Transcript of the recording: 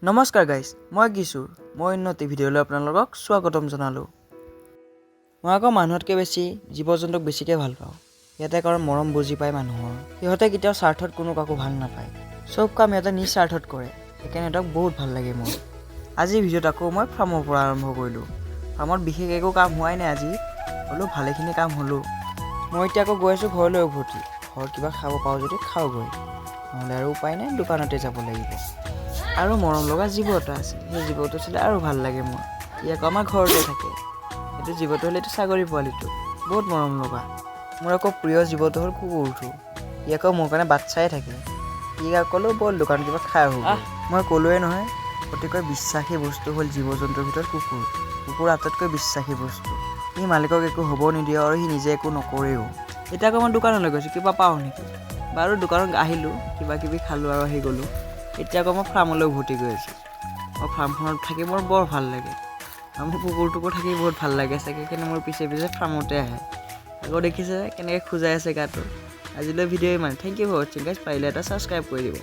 নমস্কাৰ গাইজ, মই কিশোৰ। মই অন্য এটি ভিডিঅ'লৈ আপোনালোকক স্বাগতম জনালোঁ। মই আকৌ মানুহতকৈ বেছি জীৱ জন্তুক বেছিকৈ ভাল পাওঁ। সিহঁতে কাৰণ মৰম বুজি পায় মানুহৰ। সিহঁতে কেতিয়াও স্বাৰ্থত কোনো কাকো ভাল নাপায়। চব কাম সিহঁতে নিজ স্বাৰ্থত কৰে। সেইকাৰণে সিহঁতক বহুত ভাল লাগে মোৰ। আজিৰ ভিডিঅ'ত আকৌ মই ফাৰ্মৰ পৰা আৰম্ভ কৰিলোঁ। ফাৰ্মত বিশেষ একো কাম হোৱাই নাই আজি, হ'লেও ভালেখিনি কাম হ'লো। মই এতিয়া আকৌ গৈ আছোঁ ঘৰলৈ উভতি। ঘৰত কিবা খাব পাৰোঁ যদি খাওঁগৈ, নহ'লে আৰু উপায় নাই, দোকানতে যাব লাগিব। আৰু মৰম লগা জীৱ এটা আছে, সেই জীৱটো চালে আৰু ভাল লাগে মোৰ। ই আকৌ আমাৰ ঘৰতে থাকে। সেইটো জীৱটো হ'ল এইটো ছাগলী পোৱালিটো, বহুত মৰম লগা। মোৰ আকৌ প্ৰিয় জীৱটো হ'ল কুকুৰটো। ই আকৌ মোৰ কাৰণে বাট চাই থাকে। ই আকৌ ক'লোঁ, ব'ল দোকান কিবা খাই আহোঁ। মই ক'লোৱে নহয়, অতিকৈ বিশ্বাসী বস্তু হ'ল জীৱ জন্তুৰ ভিতৰত কুকুৰ। কুকুৰ আটাইতকৈ বিশ্বাসী বস্তু। সি মালিকক একো হ'ব নিদিয়ে আৰু সি নিজে একো নকৰেও। এতিয়া আকৌ মই দোকানলৈ গৈছোঁ, কিবা পাওঁ নেকি। বাৰু, দোকানত আহিলোঁ, কিবা কিবি খালোঁ আৰু আহি গ'লোঁ। এতিয়া আকৌ মই ফাৰ্মলৈ উভতি গৈ আছোঁ। মই ফাৰ্মখনত থাকি মোৰ বৰ ভাল লাগে আৰু মোৰ কুকুৰটোকো থাকি বহুত ভাল লাগে চাগে, সেইকাৰণে মোৰ পিছে পিছে ফাৰ্মতে আহে। আকৌ দেখিছে কেনেকৈ খোজাই আছে গাটো। আজিলৈ ভিডিঅ' ইমান। Thank you for watching, guys. পাৰিলে এটা ছাবস্ক্ৰাইব কৰি দিব।